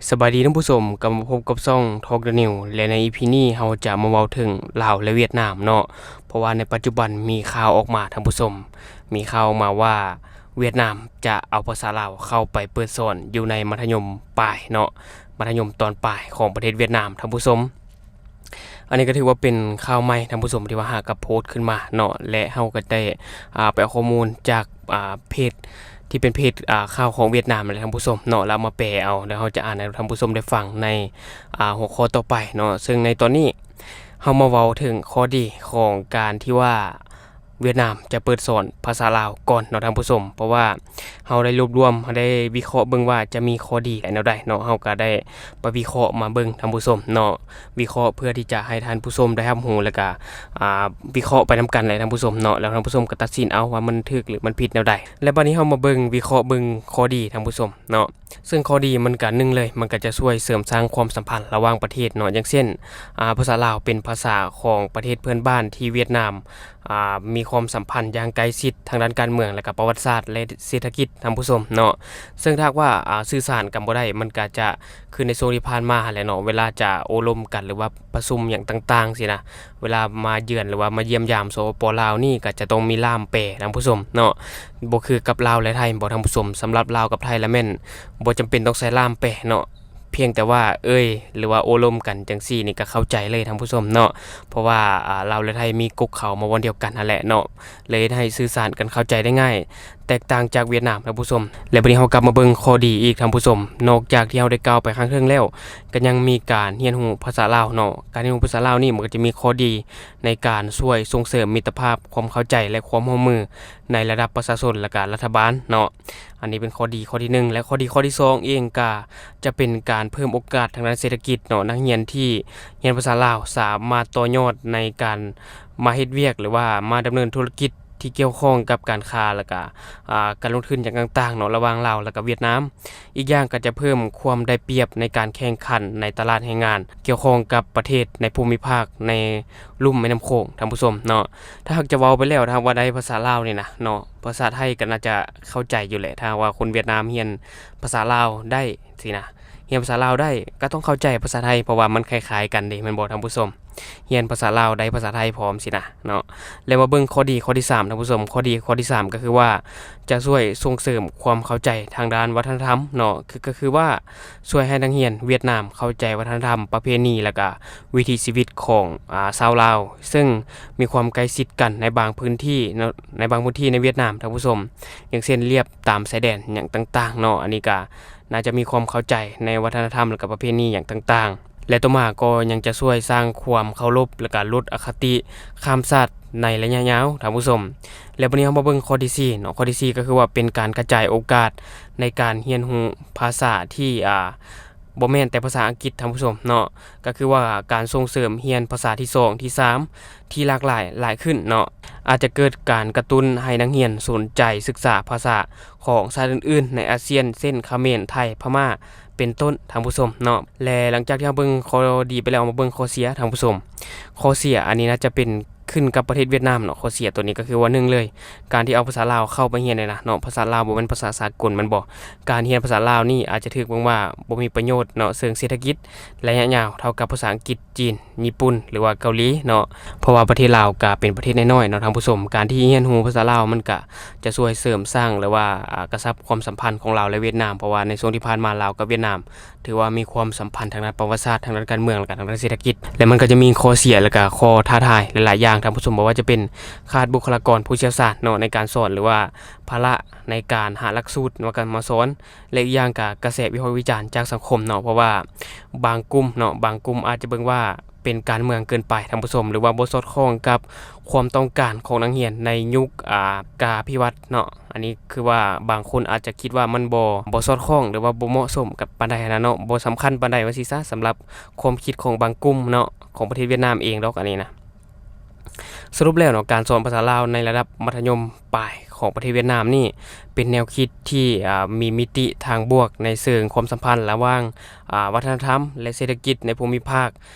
ສະບາຍດີທ່ານຜູ້ຊົມ, ກັບມາພົບກັບຊ່ອງ Talk the News ແລະ ໃນ ອີ ພີ ນີ້ເຮົາຈະມາເວົ້າເຖິງລາວ ແລະ ຫວຽດນາມເນາະ, ເພາະວ່າໃນປັດຈຸບັນມີຂ່າວອອກມາທ່ານຜູ້ຊົມ, ມີຂ່າວອອກມາວ່າຫວຽດນາມຈະເອົາພາສາລາວເຂົ້າໄປເປີດສອນຢູ່ໃນມັດທະຍົມປາຍເນາະ, ມັດທະຍົມຕອນປາຍຂອງປະເທດຫວຽດນາມທ່ານຜູ້ຊົມ. ອັນນີ້ກໍຖືວ່າເປັນຂ່າວໃໝ່ທ່ານຜູ້ຊົມ ທີ່ວ່າຫາກັບໂພສຂຶ້ນມາເນາະ, ແລະ ເຮົາກໍໄດ້ ອ່າ ໄປເອົາຂໍ້ມູນຈາກ ອ່າ ເພຈ ທີ່ເປັນເພຈ ອ່າ ຂ່າວຂອງຫວຽດນາມນັ້ນແຫຼະທ່ານຜູ້ຊົມເນາະ, ແລ້ວເອົາມາແປເອົາ ແລ້ວເຮົາຈະອ່ານໃຫ້ທ່ານຜູ້ຊົມໄດ້ຟັງໃນ ອ່າ ຫົວຂໍ້ຕໍ່ໄປເນາະ. ເຊິ່ງໃນຕອນນີ້ເຮົາມາເວົ້າເຖິງຂໍ້ດີຂອງການທີ່ວ່າຫວຽດນາມຈະເປີດສອນພາສາລາວກ່ອນເນາະທ່ານຜູ້ຊົມ, ເພາະວ່າ ເຮົາໄດ້ລວບລວມ, ເຮົາໄດ້ວິເຄາະເບິ່ງວ່າຈະມີຂໍ້ດີແນວໃດເນາະ, ເຮົາກໍໄດ້ໄປວິເຄາະມາເບິ່ງທ່ານຜູ້ຊົມເນາະ, ວິເຄາະເພື່ອທີ່ຈະໃຫ້ທ່ານຜູ້ຊົມໄດ້ຮັບຮູ້ ແລ້ວກະ ອ່າ ວິເຄາະໄປນຳກັນແຫຼະທ່ານຜູ້ຊົມເນາະ, ແລ້ວທ່ານຜູ້ຊົມກໍຕັດສິນເອົາວ່າມັນຖືກ ຫຼື ມັນຜິດແນວໃດ. ແລະ ບາດນີ້ເຮົາມາເບິ່ງ ວິເຄາະເບິ່ງຂໍ້ດີທ່ານຜູ້ຊົມເນາະ. ເຊິ່ງຂໍ້ດີມັນກະ ໜຶ່ງເລີຍ ມັນກະຈະຊ່ວຍເສີມສ້າງຄວາມສຳພັນລະຫວ່າງປະເທດເນາະ, ຢ່າງເຊັ່ນ ອ່າ ພາສາລາວເປັນພາສາຂອງປະເທດເພື່ອນບ້ານທີ່ຫວຽດນາມ ອ່າ ມີຄວາມສຳພັນຢ່າງໃກ້ຊິດທາງດ້ານການເມືອງ ແລະກະປະຫວັດສາດ ແລະ ເສດຖະກິດທ່ານຜູ້ຊົມເນາະ. ເຊິ່ງຖ້າຫາກວ່າ ອ່າ ສື່ສານກັນບໍ່ໄດ້ ມັນກະຈະຄືໃນຊ່ວງທີ່ຜ່ານມາຫັ້ນແຫຼະເນາະ, ເວລາຈະໂອ້ລົມກັນ ຫຼືວ່າປະຊຸມຫຍັງຕ່າງໆຊີ້ນະ, ເວລາມາເຢືອນ ຫຼືວ່າມາຢ້ຽມຢາມ ສປປ ລາວນີ້ ກະຈະຕ້ອງມີລ່າມແປທ່ານຜູ້ຊົມເນາະ, ບໍ່ຄືກັບລາວ ແລະ ໄທບໍ່ທ່ານຜູ້ຊົມ. ສຳລັບລາວກັບໄທລະແມ່ນບໍ່ຈຳເປັນຕ້ອງໃຊ້ລ່າມແປເນາະ, ພຽງແຕ່ວ່າເອີ່ຍ ຫຼືວ່າໂອ້ລົມກັນຈັ່ງຊີ້ນີ້ກໍເຂົ້າໃຈເລີຍທ່ານຜູ້ຊົມເນາະ, ເພາະວ່າ ອ່າ ລາວ ແລະ ໄທມີກົກເຂົ້າມາບ່ອນດຽວກັນຫັ້ນແຫຼະເນາະ, ເລີຍເຮັດໃຫ້ສື່ສານກັນເຂົ້າໃຈໄດ້ງ່າຍ ແຕກຕ່າງຈາກຫວຽດນາມທ່ານຜູ້ຊົມ. ແລະ ບັດນີ້ເຮົາກັບມາເບິ່ງຂໍ້ດີອີກທ່ານຜູ້ຊົມ, ນອກຈາກທີ່ເຮົາໄດ້ກ່າວໄປຂ້າງເທິງແລ້ວ ກໍຍັງມີການຮຽນຮູ້ພາສາລາວເນາະ. ການຮຽນຮູ້ພາສາລາວນີ້ມັນກໍຈະມີຂໍ້ດີໃນການຊ່ວຍສົ່ງເສີມມິດຕະພາບ, ຄວາມເຂົ້າໃຈ ແລະ ຄວາມຮ່ວມມືໃນລະດັບປະຊາຊົນ ແລະ ກະລັດຖະບານເນາະ. ອັນນີ້ເປັນຂໍ້ດີຂໍ້ທີໜຶ່ງ ແລະ ຂໍ້ດີຂໍ້ທີສອງເອງກະຈະເປັນການເພີ່ມໂອກາດທາງດ້ານເສດຖະກິດເນາະ, ນັກຮຽນທີ່ຮຽນພາສາລາວສາມາດຕໍ່ຍອດໃນການມາເຮັດວຽກ ຫຼືວ່າມາດຳເນີນທຸລະກິດທີ່ກ່ຽວຂ້ອງກັບການຄ້າ ແລະກະ ອ່າ ການລົງທຶນຫຍັງຕ່າງໆເນາະ ລະຫວ່າງລາວ ແລະກະຫວຽດນາມ. ອີກຢ່າງກະຈະເພີ່ມຄວາມໄດ້ປຽບໃນການແຂ່ງຂັນໃນຕະຫຼາດແຮງງານ ກ່ຽວຂ້ອງກັບປະເທດໃນພູມິພາກໃນລຸ່ມແມ່ນ້ຳໂຂງທ່ານຜູ້ຊົມເນາະ. ຖ້າຫາກຈະເວົ້າໄປແລ້ວ ຖ້າຫາກວ່າໄດ້ພາສາລາວນີ້ນະເນາະ, ພາສາໄທກໍໜ້າຈະເຂົ້າໃຈຢູ່ແຫຼະ. ຖ້າຫາກວ່າຄົນຫວຽດນາມຮຽນພາສາລາວໄດ້ຊີ້ນະ, ຮຽນພາສາລາວໄດ້ກໍຕ້ອງເຂົ້າໃຈພາສາໄທ, ເພາະວ່າມັນຄ້າຍໆກັນເດ້ ແມ່ນບໍ່ທ່ານຜູ້ຊົມ? ຮຽນພາສາລາວໄດ້ພາສາໄທພ້ອມຊີ້ນະເນາະ. ແລ້ວມາເບິ່ງຂໍ້ດີຂໍ້ທີສາມທ່ານຜູ້ຊົມ, ຂໍ້ດີຂໍ້ທີສາມກໍຄືວ່າຈະຊ່ວຍສົ່ງເສີມຄວາມເຂົ້າໃຈທາງດ້ານວັດທະນະທຳເນາະ, ຄື ກໍຄືວ່າຊ່ວຍໃຫ້ນັກຮຽນຫວຽດນາມເຂົ້າໃຈວັດທະນະທຳ, ປະເພນີ ແລະກະ ວິຖີຊີວິດຂອງ ອາ ຊາວລາວ ເຊິ່ງມີຄວາມໃກ້ຊິດກັນໃນບາງພື້ນທີ່ເນາະ, ໃນບາງພື້ນທີ່ໃນຫວຽດນາມທ່ານຜູ້ຊົມ, ຢ່າງເຊັ່ນ ລຽບຕາມຊາຍແດນຫຍັງຕ່າງໆເນາະ. ອັນນີ້ກະໜ້າຈະມີຄວາມເຂົ້າໃຈໃນວັດທະນະທຳ ແລະກະປະເພນີຫຍັງຕ່າງໆ, ແລະຕໍ່ມາກໍຍັງຈະຊ່ວຍສ້າງຄວາມເຄົາລົບ ແລະກະລົດອະຄະຕິຂ້າມຊາດໃນໄລຍະຍາວທ່ານຜູ້ຊົມ. ແລະບັດນີ້ເຮົາມາເບິ່ງຂໍ້ທີສີ່ເນາະ, ຂໍ້ທີສີ່ກໍຄືວ່າເປັນການກະຈາຍໂອກາດໃນການຮຽນຮູ້ພາສາທີ່ ອາ ບໍ່ແມ່ນແຕ່ພາສາອັງກິດທ່ານຜູ້ຊົມເນາະ, ກໍຄືວ່າການສົ່ງເສີມຮຽນພາສາທີສອງ, ທີສາມ ທີ່ຫຼາກຫຼາຍຫຼາຍຂຶ້ນເນາະ, ອາດຈະເກີດການກະຕຸ້ນໃຫ້ນັກຮຽນສົນໃຈສຶກສາພາສາຂອງຊາດອື່ນໆໃນອາຊຽນ ເຊັ່ນ ຂະເໝນ, ໄທ, ພະມ້າ ເປັນຕົ້ນທ່ານຜູ້ຊົມເນາະ. ແລະຫຼັງຈາກທີ່ເຮົາເບິ່ງຂໍ້ດີໄປແລ້ວ ເຮົາມາເບິ່ງຂໍ້ເສຍທ່ານຜູ້ຊົມ. ຂໍ້ເສຍອັນນີ້ໜ້າຈະເປັນ ຂຶ້ນກັບປະເທດຫວຽດນາມເນາະ, ຂໍ້ເສຍໂຕນີ້ກໍຄືວ່າ ໜຶ່ງເລີຍ ການທີ່ເອົາພາສາລາວເຂົ້າໄປຮຽນນີ້ນະເນາະ, ພາສາລາວບໍ່ແມ່ນພາສາສາກົນແມ່ນບໍ່? ການຮຽນພາສາລາວນີ້ອາດຈະຖືກເບິ່ງວ່າບໍ່ມີປະໂຫຍດເນາະ ເຊິ່ງເສດຖະກິດໄລຍະຍາວເທົ່າກັບພາສາອັງກິດ, ຈີນ, ຍີ່ປຸ່ນ ຫຼືວ່າເກົາຫຼີເນາະ, ເພາະວ່າປະເທດລາວກໍເປັນປະເທດນ້ອຍໆເນາະທ່ານຜູ້ຊົມ. ການທີ່ຮຽນຮູ້ພາສາລາວມັນກໍຈະຊ່ວຍເສີມສ້າງ ຫຼືວ່າ ອາ ກະຊັບຄວາມສຳພັນຂອງລາວ ແລະ ຫວຽດນາມ, ເພາະວ່າໃນຊ່ວງທີ່ຜ່ານມາລາວກັບຫວຽດນາມ ຖືວ່າມີຄວາມສຳພັນທາງດ້ານປະຫວັດສາດ, ທາງດ້ານການເມືອງ ແລະກະທາງດ້ານເສດຖະກິດ ແລະມັນກໍຈະມີຂໍ້ເສຍ ແລະກະຂໍ້ທ້າທາຍຫຼາຍໆຢ່າງທ່ານຜູ້ຊົມ, ບໍ່ວ່າຈະເປັນຂາດບຸກຄະລາກອນຜູ້ຊ່ຽວຊານເນາະ ໃນການສອນ ຫຼືວ່າພາລະໃນການຫາຫຼັກສູດມາ ມາສອນ ແລະອີກຢ່າງກະກະແສວິພາກວິຈານຈາກສັງຄົມເນາະ, ເພາະວ່າບາງກຸ່ມເນາະ ບາງກຸ່ມອາດຈະເບິ່ງວ່າເປັນການເມືອງເກີນໄປທ່ານຜູ້ຊົມ ຫຼືວ່າບໍ່ສອດຄ່ອງກັບຄວາມຕ້ອງການຂອງນັກຮຽນໃນຍຸກ ອາ ກາພິວັດເນາະ. ອັນນີ້ຄືວ່າບາງຄົນອາດຈະຄິດວ່າມັນບໍ່ ບໍ່ສອດຄ່ອງ ຫຼືວ່າບໍ່ເໝາະສົມກັບປານໃດຫັ້ນນະເນາະ, ບໍ່ສຳຄັນປານໃດວ່າຊີ້ຊະ, ສຳລັບຄວາມຄິດຂອງບາງກຸ່ມເນາະ ຂອງປະເທດຫວຽດນາມເອງດອກອັນນີ້ນະ. ສະຫຼຸບແລ້ວເນາະ ການສອນພາສາລາວໃນລະດັບມັດທະຍົມປາຍຂອງປະເທດຫວຽດນາມນີ້ ເປັນແນວຄິດທີ່ ອາ ມີມິຕິທາງບວກໃນເຊີງຄວາມສຳພັນລະຫວ່າງ ອາ ວັດທະນະທຳ ແລະ ເສດຖະກິດໃນພູມິພາກ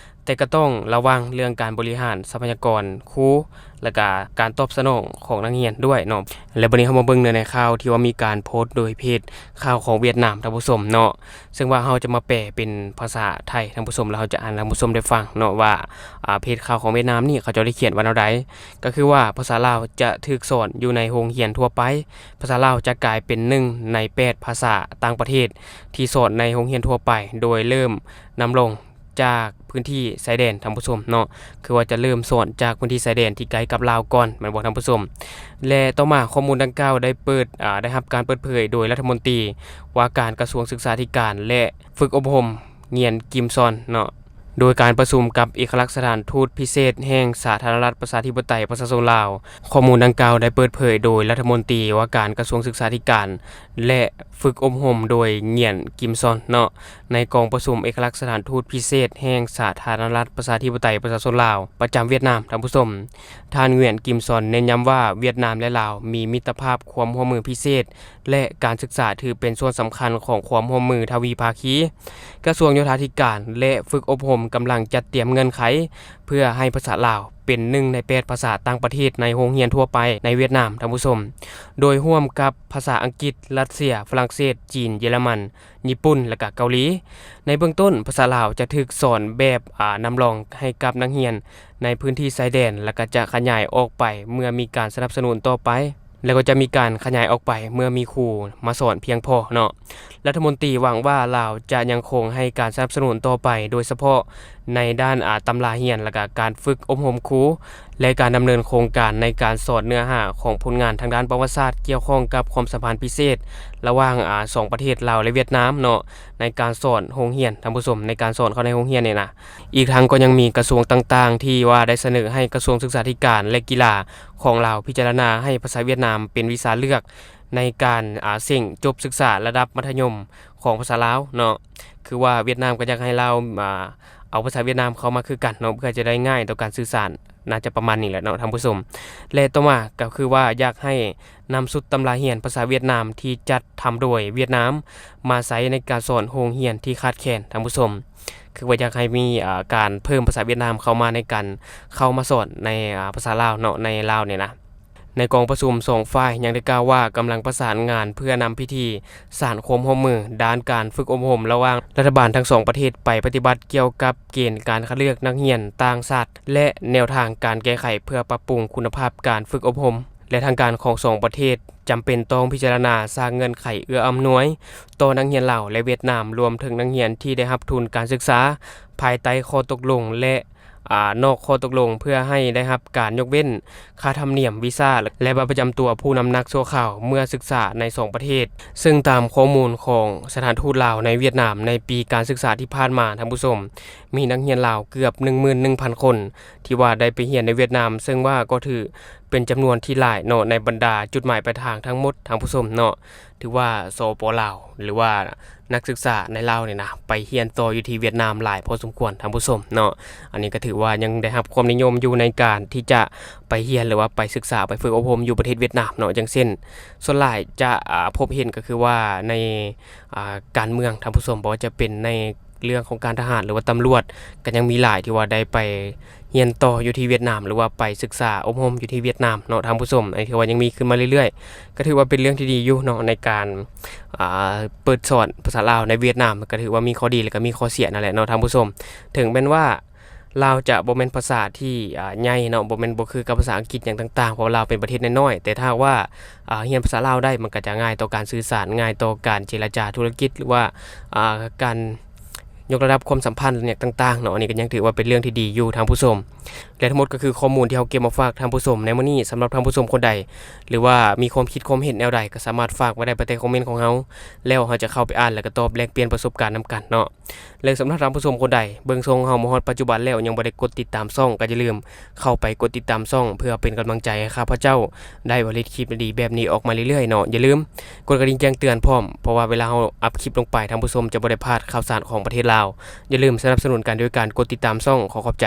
ແຕ່ກໍຕ້ອງລະວັງເລື່ອງການບໍລິຫານຊັບພະຍາກອນຄູ ແລະກະການຕອບສະໜອງຂອງນັກຮຽນດ້ວຍເນາະ. ແລະບັດນີ້ເຮົາມາເບິ່ງເນື້ອໃນຂ່າວທີ່ວ່າມີການໂພສໂດຍເພຈຂ່າວຂອງຫວຽດນາມ ທ່ານຜູ້ຊົມເນາະ. ເຊິ່ງວ່າເຮົາຈະມາແປເປັນພາສາໄທ ທ່ານຜູ້ຊົມ ແລ້ວເຮົາຈະອ່ານໃຫ້ທ່ານຜູ້ຊົມໄດ້ຟັງເນາະວ່າ ອ່າ ເພຈຂ່າວຂອງຫວຽດນາມນີ້ເຂົາເຈົ້າໄດ້ຂຽນວ່າແນວໃດ. ກໍຄືວ່າພາສາລາວຈະຖືກສອນຢູ່ໃນໂຮງຮຽນທົ່ວໄປ. ພາສາລາວຈະກາຍເປັນໜຶ່ງໃນແປດພາສາຕ່າງປະເທດທີ່ສອນໃນໂຮງຮຽນທົ່ວໄປ ໂດຍເລີ່ມນຳລົງຈາກພື້ນທີ່ຊາຍແດນ ທ່ານຜູ້ຊົມເນາະ. ຄືວ່າຈະເລີ່ມສອນຈາກພື້ນທີ່ຊາຍແດນທີ່ໃກ້ກັບລາວກ່ອນ ແມ່ນບໍ່ທ່ານຜູ້ຊົມ? ແລະຕໍ່ມາຂໍ້ມູນດັ່ງກ່າວໄດ້ເປີດ ອ່າ ໄດ້ຮັບການເປີດເຜີຍໂດຍລັດຖະມົນຕີວ່າການກະຊວງສຶກສາທິການ ແລະ ຝຶກອົບຮົມ ງຽນ ກິມຊອນ ເນາະ ໂດຍການປະຊຸມກັບເອກະລັກສະຖານທູດພິເສດແຫ່ງສາທາລະນະລັດປະຊາທິປະໄຕປະຊາຊົນລາວ. ຂໍ້ມູນດັ່ງກ່າວໄດ້ເປີດເຜີຍໂດຍລັດຖະມົນຕີວ່າການກະຊວງສຶກສາທິການ ແລະ ຝຶກອົບຮົມ ໂດຍ ງຽນ ກິມຊອນ ເນາະ ໃນກອງປະຊຸມເອກະລັກສະຖານທູດພິເສດແຫ່ງສາທາລະນະລັດປະຊາທິປະໄຕປະຊາຊົນລາວ ປະຈຳຫວຽດນາມ ທ່ານຜູ້ຊົມ. ທ່ານ ງຽນ ກິມຊອນ ເນັ້ນຢ້ຳວ່າຫວຽດນາມ ແລະ ລາວ ມີມິດຕະພາບຄວາມຮ່ວມມືພິເສດ ແລະ ການສຶກສາຖືເປັນສ່ວນສຳຄັນຂອງຄວາມຮ່ວມມືທະວີພາຄີ. ກະຊວງໂຍທາທິການ ແລະ ຝຶກອົບຮົມກຳລັງຈັດຕຽມເງື່ອນໄຂ ເພື່ອໃຫ້ພາສາລາວເປັນໜຶ່ງໃນແປດພາສາຕ່າງປະເທດໃນໂຮງຮຽນທົ່ວໄປໃນຫວຽດນາມ ທ່ານຜູ້ຊົມ, ໂດຍຮ່ວມກັບພາສາອັງກິດ, ຣັດເຊຍ, ຝຣັ່ງເສດ, ຈີນ, ເຢຍລະມັນ, ຍີ່ປຸ່ນ ແລະ ກະເກົາຫຼີ. ໃນເບື້ອງຕົ້ນ, ພາສາລາວຈະຖືກສອນແບບ, ອາ, ນຳລອງໃຫ້ກັບນັກຮຽນໃນພື້ນທີ່ຊາຍແດນ ແລະ ກະຈະຂະຫຍາຍອອກໄປເມື່ອມີການສະໜັບສະໜູນຕໍ່ໄປ. ແລ້ວກໍຈະມີການຂະຫຍາຍອອກໄປເມື່ອມີຄູມາສອນພຽງພໍເນາະ. ລັດຖະມົນຕີຫວັງວ່າລາວຈະຍັງຄົງໃຫ້ການສະໜັບສະໜູນຕໍ່ໄປ, ໂດຍສະເພາະໃນດ້ານ, ອາ, ຕຳລາຮຽນ ແລະ ກະການຝຶກອົບຮົມຄູ ແລະ ການດຳເນີນໂຄງການໃນການສອນເນື້ອຫາຂອງຜົນງານທາງດ້ານປະຫວັດສາດກ່ຽວຂ້ອງກັບຄວາມສຳພັນພິເສດລະຫວ່າງ, ອາ, ສອງປະເທດລາວ ແລະ ຫວຽດນາມເນາະ, ໃນການສອນໂຮງຮຽນ, ທ່ານຜູ້ຊົມ, ໃນການສອນເຂົ້າໃນໂຮງຮຽນນີ້ນະ. ອີກທັງກໍຍັງມີກະຊວງຕ່າງໆ ທີ່ວ່າໄດ້ສະເໜີໃຫ້ກະຊວງສຶກສາທິການ ແລະ ກິລາ ຂອງລາວພິຈາລະນາໃຫ້ພາສາຫວຽດນາມເປັນວິຊາເລືອກໃນການ, ອາ, ເສັງຈົບສຶກສາລະດັບມັດທະຍົມຂອງພາສາລາວເນາະ. ຄືວ່າຫວຽດນາມກໍຢາກໃຫ້ລາວ, ອາ, ເອົາພາສາຫວຽດນາມເຂົ້າມາຄືກັນເນາະ, ເພື່ອຈະໄດ້ງ່າຍຕໍ່ການສື່ສານ, ໜ້າຈະປະມານນີ້ແຫຼະເນາະທ່ານຜູ້ຊົມ. ແລະ ຕໍ່ມາກໍຄືວ່າຢາກໃຫ້ນຳຊຸດຕຳລາຮຽນພາສາຫວຽດນາມທີ່ຈັດທຳໂດຍຫວຽດນາມມາໃຊ້ໃນການສອນໂຮງຮຽນທີ່ຂາດແຄນ ທ່ານຜູ້ຊົມ. ຄືວ່າຢາກໃຫ້ມີ, ອາ, ການເພີ່ມພາສາຫວຽດນາມເຂົ້າມາໃນການເຂົ້າມາສອນໃນ, ອາ, ພາສາລາວເນາະ ໃນລາວນີ້ນະ. ໃນກອງປະຊຸມສອງຝ່າຍຍັງໄດ້ກ່າວວ່າກຳລັງປະສານງານເພື່ອນຳພິທີສານຄວາມຮ່ວມມືດ້ານການຝຶກອົບຮົມລະຫວ່າງລັດຖະບານທັງສອງປະເທດໄປປະຕິບັດກ່ຽວກັບເກນການຄັດເລືອກນັກຮຽນຕ່າງຊາດ ແລະ ແນວທາງການແກ້ໄຂເພື່ອປັບປຸງຄຸນນະພາບການຝຶກອົບຮົມ ແລະ ທາງການຂອງສອງປະເທດ ຈຳເປັນຕ້ອງພິຈາລະນາສ້າງເງື່ອນໄຂເອື້ອອຳນວຍຕໍ່ນັກຮຽນລາວ ແລະ ຫວຽດນາມ, ລວມເຖິງນັກຮຽນທີ່ໄດ້ຮັບທຶນການສຶກສາພາຍໃຕ້ຂໍ້ຕົກລົງ ແລະ ອາ, ນອກຂໍ້ຕົກລົງ ເພື່ອໃຫ້ໄດ້ຮັບການຍົກເວັ້ນຄ່າທຳນຽມວີຊາ ແລະ ບັດປະຈຳຕົວຜູ້ນຳນັກຊົ່ວຄາວເມື່ອສຶກສາໃນສອງປະເທດ. ເຊິ່ງຕາມຂໍ້ມູນຂອງສະຖານທູດລາວໃນຫວຽດນາມ ໃນປີການສຶກສາທີ່ຜ່ານມາ, ທ່ານຜູ້ຊົມ, ມີນັກຮຽນລາວເກືອບໜຶ່ງໝື່ນໜຶ່ງພັນຄົນ ທີ່ວ່າໄດ້ໄປຮຽນໃນຫວຽດນາມ, ເຊິ່ງວ່າກໍຖືເປັນຈຳນວນທີ່ຫຼາຍເນາະ ໃນບັນດາຈຸດໝາຍປາຍທາງທັງໝົດ, ທ່ານຜູ້ຊົມເນາະ. ຖືວ່າ ສປ ລາວ ຫຼືວ່ານັກສຶກສາໃນລາວນີ້ນະ ໄປຮຽນຕໍ່ຢູ່ທີ່ຫວຽດນາມຫຼາຍພໍສົມຄວນ, ທ່ານຜູ້ຊົມເນາະ. ອັນນີ້ກໍຖືວ່າຍັງໄດ້ຮັບຄວາມນິຍົມຢູ່ໃນການທີ່ຈະໄປຮຽນ ຫຼືວ່າໄປສຶກສາ, ໄປຝຶກອົບຮົມຢູ່ປະເທດຫວຽດນາມເນາະ. ຢ່າງເຊັ່ນ ສ່ວນຫຼາຍຈະ, ອາ, ພົບເຫັນກໍຄືວ່າໃນ, ອາ, ການເມືອງ, ທ່ານຜູ້ຊົມ, ບໍ່ວ່າຈະເປັນໃນ ເລື່ອງຂອງການທະຫານ ຫຼືວ່າຕຳຫຼວດ ກໍຍັງມີຫຼາຍທີ່ວ່າໄດ້ໄປຮຽນຕໍ່ຢູ່ທີ່ຫວຽດນາມ ຫຼືວ່າໄປສຶກສາອົບຮົມຢູ່ທີ່ຫວຽດນາມເນາະ ທ່ານຜູ້ຊົມ. ອັນນີ້ຖືວ່າຍັງມີຂຶ້ນມາເລື້ອຍໆ ກໍຖືວ່າເປັນເລື່ອງທີ່ດີຢູ່ເນາະ ໃນການ, ອາ, ເປີດສອນພາສາລາວໃນຫວຽດນາມ. ກໍຖືວ່າມີຂໍ້ດີ ແລະ ກໍມີຂໍ້ເສຍນັ້ນແຫຼະເນາະ ທ່ານຜູ້ຊົມ. ເຖິງແມ່ນວ່າລາວຈະບໍ່ແມ່ນພາສາທີ່, ອາ, ໃຫຍ່ເນາະ, ບໍ່ແມ່ນ, ບໍ່ຄືກັບພາສາອັງກິດຫຍັງຕ່າງໆ ເພາະວ່າລາວເປັນປະເທດນ້ອຍໆ, ແຕ່ຖ້າຫາກວ່າ, ອາ, ຮຽນພາສາລາວໄດ້ ມັນກໍຈະງ່າຍຕໍ່ການສື່ສານ, ງ່າຍຕໍ່ການເຈລະຈາທຸລະກິດ ຫຼືວ່າ, ອາ, ການ ຍົກລະດັບຄວາມສຳພັນຫຍັງຕ່າງໆເນາະ. ອັນນີ້ກໍຍັງຖືວ່າເປັນເລື່ອງທີ່ດີຢູ່ທ່ານຜູ້ຊົມ ແລະ ທັງໝົດກໍຄືຂໍ້ມູນທີ່ເຮົາເກັບມາຝາກທ່ານຜູ້ຊົມໃນມື້ນີ້. ສຳລັບທ່ານຜູ້ຊົມຄົນໃດ ຫຼືວ່າມີຄວາມຄິດຄວາມເຫັນແນວໃດ ກໍສາມາດຝາກໄວ້ໄດ້ພາຍໃຕ້ຄອມເມັນຂອງເຮົາ ແລ້ວເຮົາຈະເຂົ້າໄປອ່ານ ແລະ ກໍຕອບແລກປ່ຽນປະສົບການນຳກັນເນາະ. ແລະ ສຳລັບທ່ານຜູ້ຊົມຄົນໃດເບິ່ງຊ່ອງເຮົາມາຮອດປັດຈຸບັນແລ້ວ ຍັງບໍ່ໄດ້ກົດຕິດຕາມຊ່ອງ ກໍຢ່າລືມເຂົ້າໄປກົດຕິດຕາມຊ່ອງ ເພື່ອເປັນກຳລັງໃຈໃຫ້ຂ້າພະເຈົ້າໄດ້ຜະລິດຄລິບດີໆແບບນີ້ອອກມາເລື້ອຍໆເນາະ. ຢ່າລືມກົດກະດິ່ງແຈ້ງເຕືອນພ້ອມ ເພາະວ່າເວລາເຮົາອັບຄລິບລົງໄປ ທ່ານຜູ້ຊົມຈະບໍ່ໄດ້ພາດຂ່າວສານຂອງປະເທດລາວ. ຢ່າລືມສະໜັບສະໜູນກັນໂດຍການກົດຕິດຕາມຊ່ອງ. ຂໍຂອບໃຈ.